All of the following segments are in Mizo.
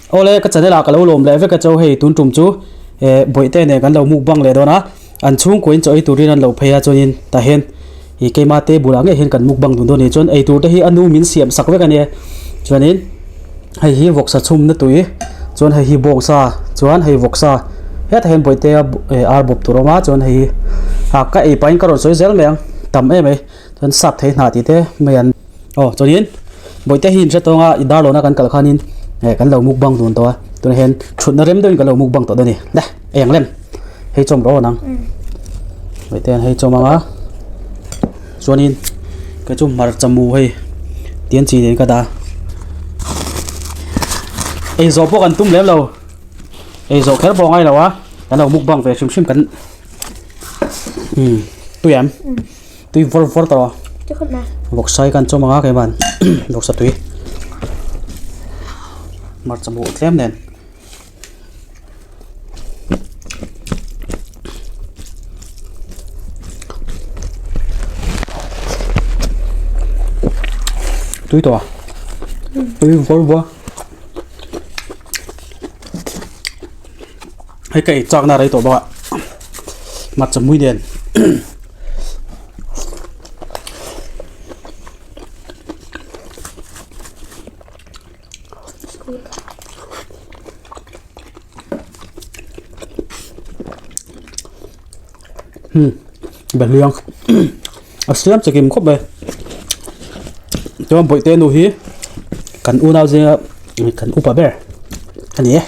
Awle ka channel ah ka lo lawm leh vek a cho hei tun tum chu eh bawihte nen kan lo mukbang leh dawn a an chhungkua in chaw ei turin an lo phei a chuanin tah hian ih keima te bulah ngei hian kan mukbang dun dawn a ni chuan eitur te hi a nu min siam sak vek a nia chuanin hei hi vawksa chhumna tui chuan hei hi bawngsa chuan hei vawksa hetah hian bawihte a eh ar bawp tur a awm a chuan hei hi ah ka ei pahin ka rawn sawi zel mai ang tam em mai chuan sap thei hna tih te mai an aw chuanin bawihte hi in hre tawng a i dar lawna kan kal khanin eh kan lo mukbang dun tawh a tunah hian thutna rem deuhin kan lo mukbang tawh dawn a ni le eng lem hei chawm rawh awn ang bawihte hian hei chawm ang a chuanin kei chu hmarcha mu hei tian chi nen ka dah a ei zawh pawh kan tum lem lo ei zawh kher pawh a ngai lo a kan lo mukbang ve hrim hrim kan umm tui em. Tui vawr vawr tawh a. Vawksa hi kan chawm ang a keiman vawksa tui hmarcha buh tlem nen. Tui tawh a. Tui vawr vawr. Hei ka ei chakna rei tawh bawk a hmarcha mui nen hmm behliang a siam chikim khawp mai chuan bawihte nu hi kan unau zinga kan upa ber a ni e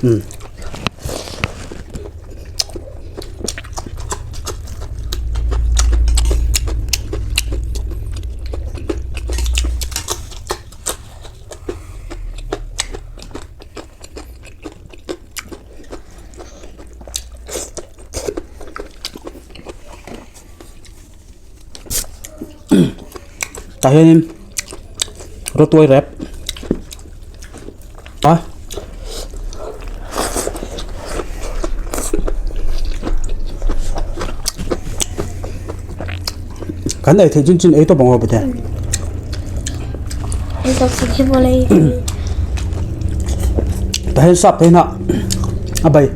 umm. Tah hianin rawtuai rep a kan ei theih chin chin ei tawp ang aw bete. Tah hian sap te hian a bai.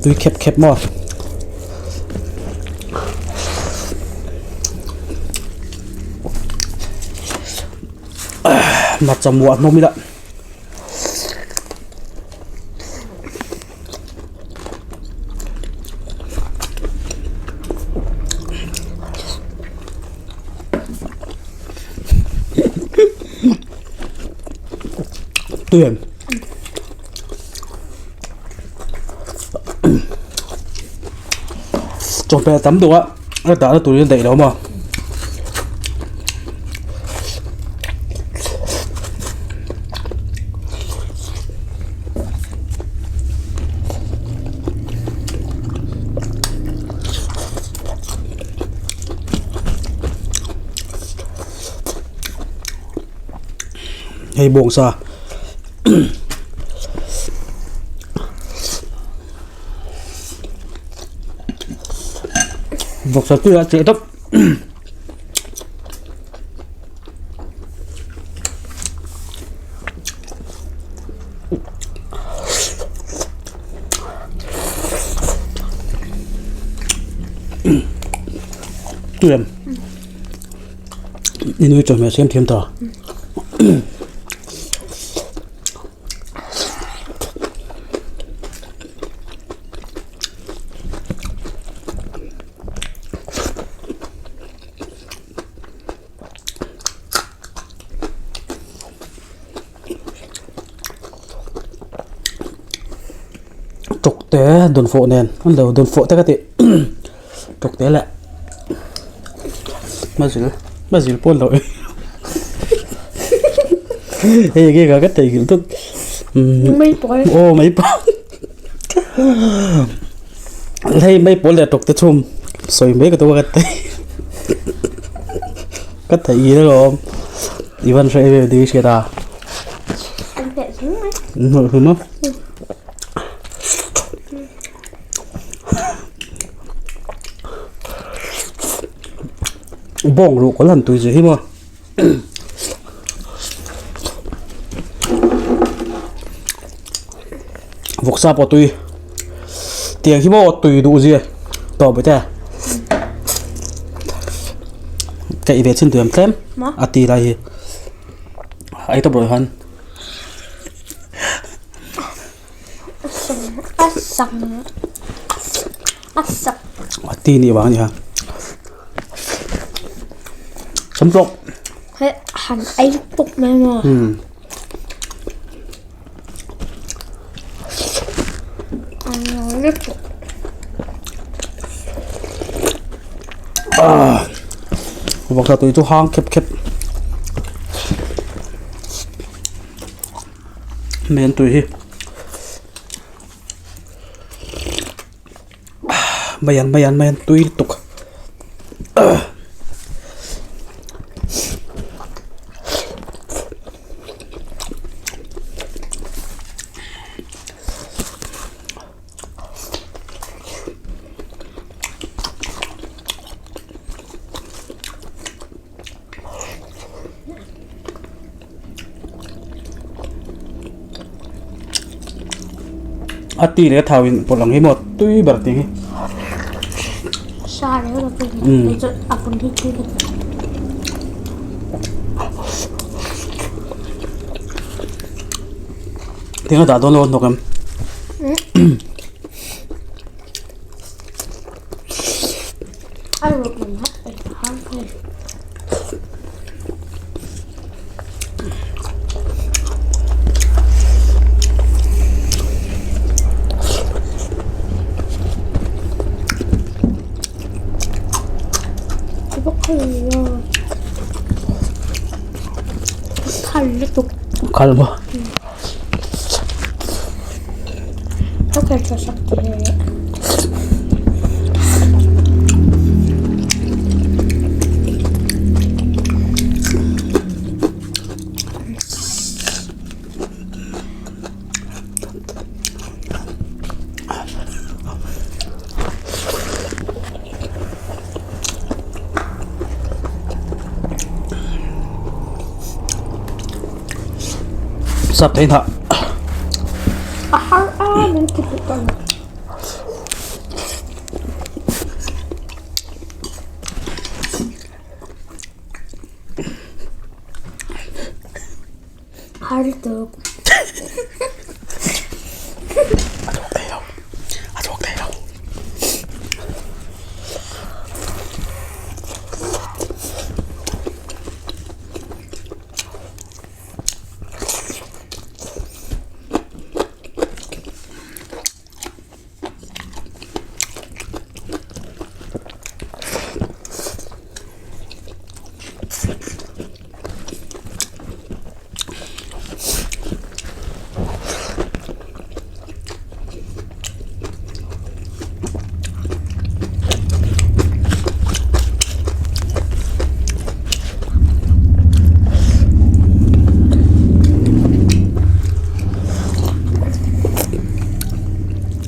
Tui khep khep maw. Hmarcha muah hnawm ila. Tui em? Chawhmeh tam deuh a a dahna tur hi a daih lo maw. Hei bawngsa vawksa tui a cheh tawp. Tui em? I nui chawhmeh siam thiam ta. Tawkte dawnfawh nen an lo dawnfawh te ka tih tawkte leh mazil mazil pawh an lo ei hei enge ka ka theihnghilh tawp aw mai pawl hei mai pawl leh tawkte chhum sawi mai ka tum a ka thei ka theihnghilh alawm. I van hre em em tih i hriat a. An hmeh hlum mai. An hmeh hlum a. Bawng ruh kawl han tui zui hi maw. Vawksa pawh tui tiang hi maw tui duh zia tawh bawih te ka ei ve chin tuiam tlem a ti lai hi ei tawp rawh hian. A ti nih vang a ni a sawmtlawk. Han ei tawp mai maw. Vawksa tui chu hang khep khep men tui hi maian maian maian tui lutuk. A ti leh a thau in pawlh ang hi maw tui ber tih hi. Tinga dah dawn lo a hnawk em. Khal maw. Sap thei hnah. A har a min ti duh tawh lo. Har tuk. A chhuak thei lo. A chhuak thei lo.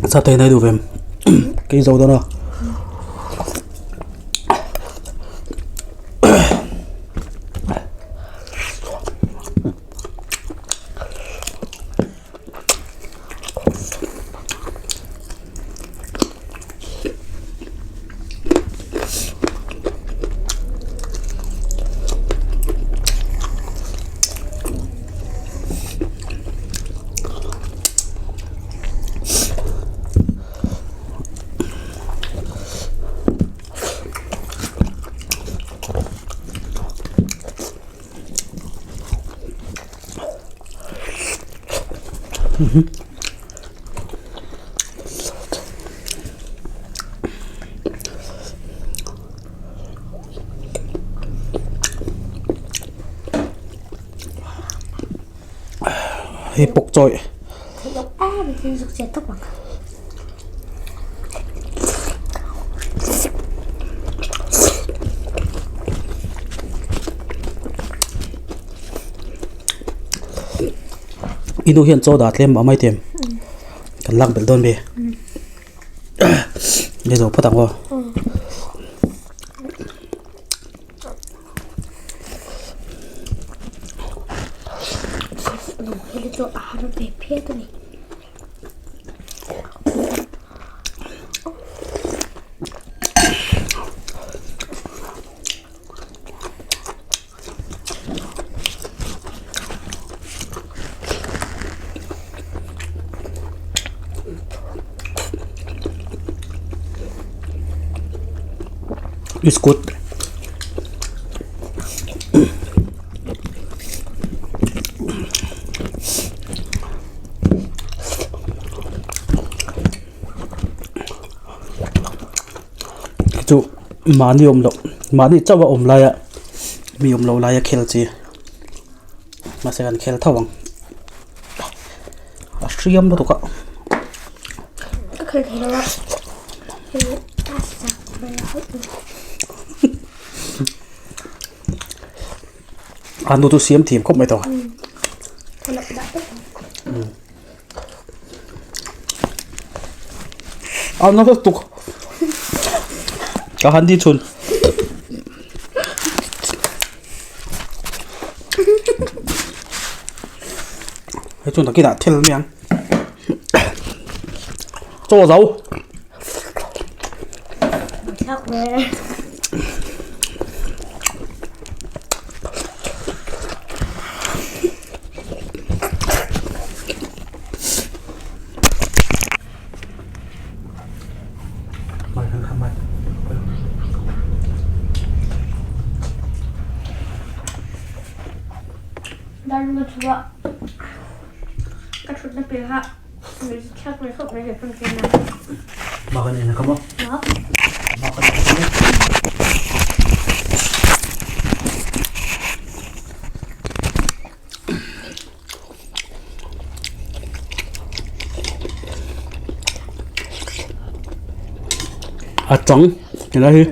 Satei nai duh vem kei zo dawn a. Hei pawk chawih. I nu hian chaw dah tlem mah mai tem kan lak belh dawn ve ni zo phawt ang aw. chu a har ve phian a ni. Biscuit chu mahni awm loh mahni chauh a awm laia mi awm loh laia khel chi mahse kan khel tho ang a hriam lutuk a. Ka khel thei lo a hei a sak mai a hauh lo. A nu chu siam thiam khawp mai tawh a. A na lutuk ka han ti chhun. Hei chu nakinah thil mai ang. Chaw zo. Darma chua ka thutna piaha thlak mai khawp mai kan ken a. Makan en ka maw? Makan en ka maw? A chang helai hi.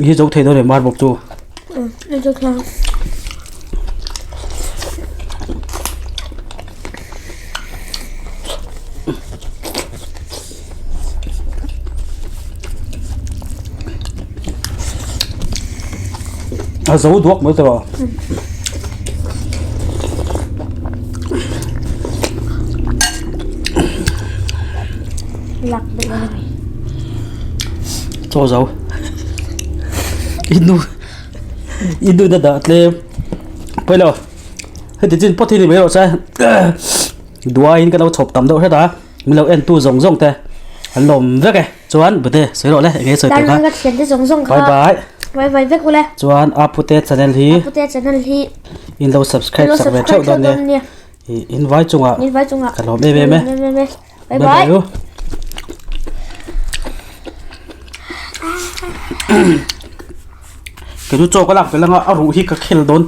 Hi zo thei dawn em mar bawk chu. A zo duak mai tawh a. Lak daih a ni. Chaw zo. I nu i nu na dah tlem. Pawilo. Heti chin pawt hi ni mai rawh se. Duaiin ka lo chhawp tam deuh hret a. Min lo en tu zawng zawng te an lawm vek e. Chuan bute sawi rawh le enge sawi tur kha. Darlung ka thian te zawng zawng kha. Bye bye. Bye bye vek ule. Chuan Apute channel hi. Apute channel hi. In lo subscribe sak ve theuh dawn nia. In vai chungah. In vai chungah. Ka lawm em em e. Bye bye. Bye bye. Kei chu chaw ka lak vel anga a ruh hi ka khel dawn.